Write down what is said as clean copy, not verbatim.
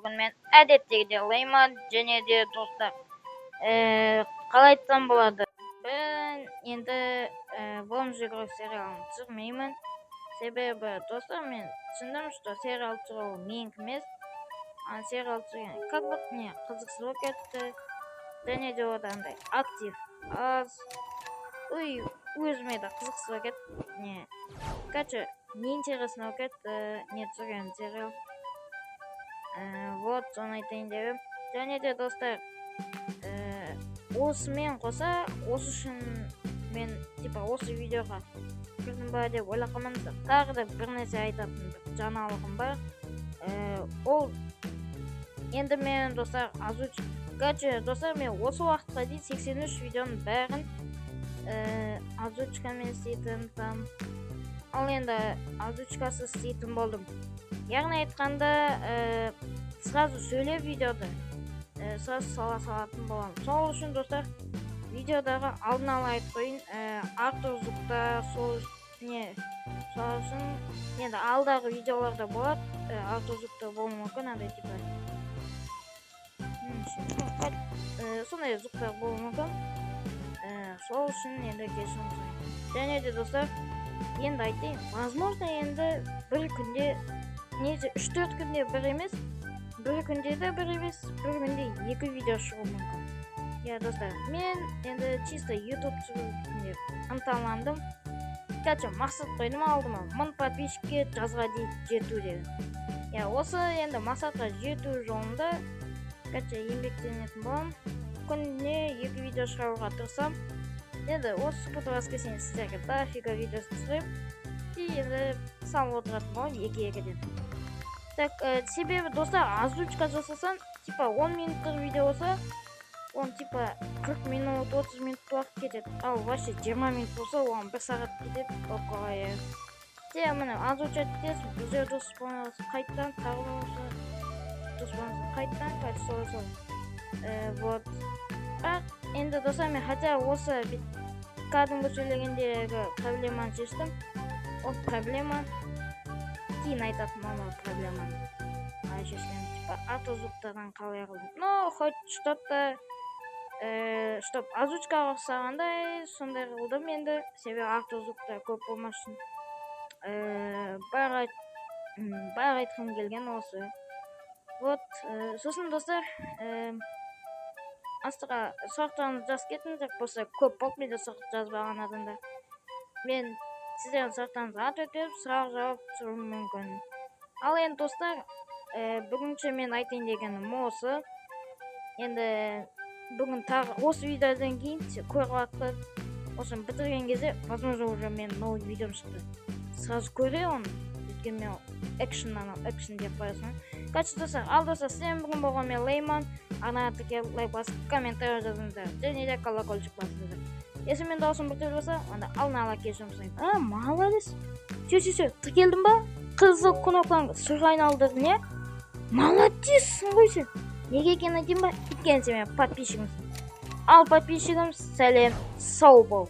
Бүгін мен әдеттегідей Лейман. Және де, достар, қалай айтсам болады, мен енді «Бомж игрок» сериалын түсірмеймін. Себебі, достар, мен түсіндім, что сериал түсіру ол менікі емес. А сериал түсірген как будто не қызықсыз болып кетті және де ода андай актив аз, ой, өзіме де қызықсыз болып кетті, не, короче, неинтересно болып кетті не түсірген сериал. Вот соны айтайын деп едім. Және де, достар, осымен қоса, осы үшін мен типа осы видеоға кірдім ба деп ойлап қалмаңыздар. Тағы да бір нәрсе айтатын бір жаңалығым бар. Ол енді мен, достар, озвуч, короче, достар, мен осы уақытқа дейін 83 видеоның бәрін озвучкамен істейтін там. Ал енді озвучкасыз істейтін болдым. Яғни айтқанда, сразу сөйлеп, видеоды сразу сала салатын боламын. Сол үшін, достар, видеодағы алдын ала айтып қояйын, артық звуктар сол не, сол үшін енді алдағы видеоларда болады, артық звуктар болуы мүмкін, андай типа сондай звуктар болуы мүмкін. Сол үшін енді кешірім сұраймын. Және де, достар, енді айтайын, возможно, енді бір күнде немесе 3-4 күнде бір емес, бір күнде де бір емес, бір күнде екі видео шығуы мүмкін. Иә, достар, мен енді чисто YouTube түсіруге деп ынталандым. Короче, мақсат қойдым алдыма: 1000 подписчикке жазға дейін жету деген. Иә, осы енді мақсатқа жету жолында, короче, еңбектенетін боламын. Күніне екі видео шығаруға тырысамын. Енді осы суббота, воскресенье сіздерге дофига видео түсіремін и енді салып отыратын боламын екі екіден. Так, себебі, достар, озвучка жасасаң, типа 10 минуттық видео болса, оны типа 40 минут, 30 минут уақыт кетеді. Ал вообще 20 минут болса, оған бір сағат кетеді около. Те міне, озвучать етесің, бұл жерде дос боласың, қайтадан тағы болса дос боласың, қайтадан, короче, солай солай. Вот, бірақ енді, достар, мен хотя осы кәдімгі сөйлегендегі проблеманы шештім. Ол проблема кейін айтатын боламын, ол проблеманы қалай шешкенін, типа автозвуктардан қалай қылдым. Но хоть что то, чтоб озвучкаға ұқсағандай, сондай қылдым енді. Себебі автозвуктар көп болмас үшін. Бар айтқым келген осы. Вот, сосын, достар, астыға сұрақтарыңызды жазып кетіңіздер болса. Көп болды менде сұрақ жазбаған адамдар. Мен сіздердің сұрақтарыңызға ответ беріп, сұрақ жауап түсіруім мүмкін. Ал енді, достар, бүгінше мен айтайын дегенім осы. Енді бүгін тағы осы видеодан кейін көріп жатып, осыны бітірген кезде, возможно, уже менің новый видеом шықты. Сразу көре оны, өйткені мен экшн, анау экшн деп қоясың. Короче, достар, ал, достар, сіздермен бүгін болған мен, Лейман. Арнаға тіркеліп, лайк басып, комментарий жазыңыздар және де колокольчик басыңыздар. Если менің дауысым біртүрлі болса, онда алдын ала кешірім сұраймын. А, молодец, все, все, все, тіркелдің ба? Қызыл кнопканы сұрға айналдырдың, иә? Молодецсің ғой сен. Неге екенін айтайын ба? Өйткені сен менің подписчигімсің. Ал, подписчигім, сәлем, сау бол.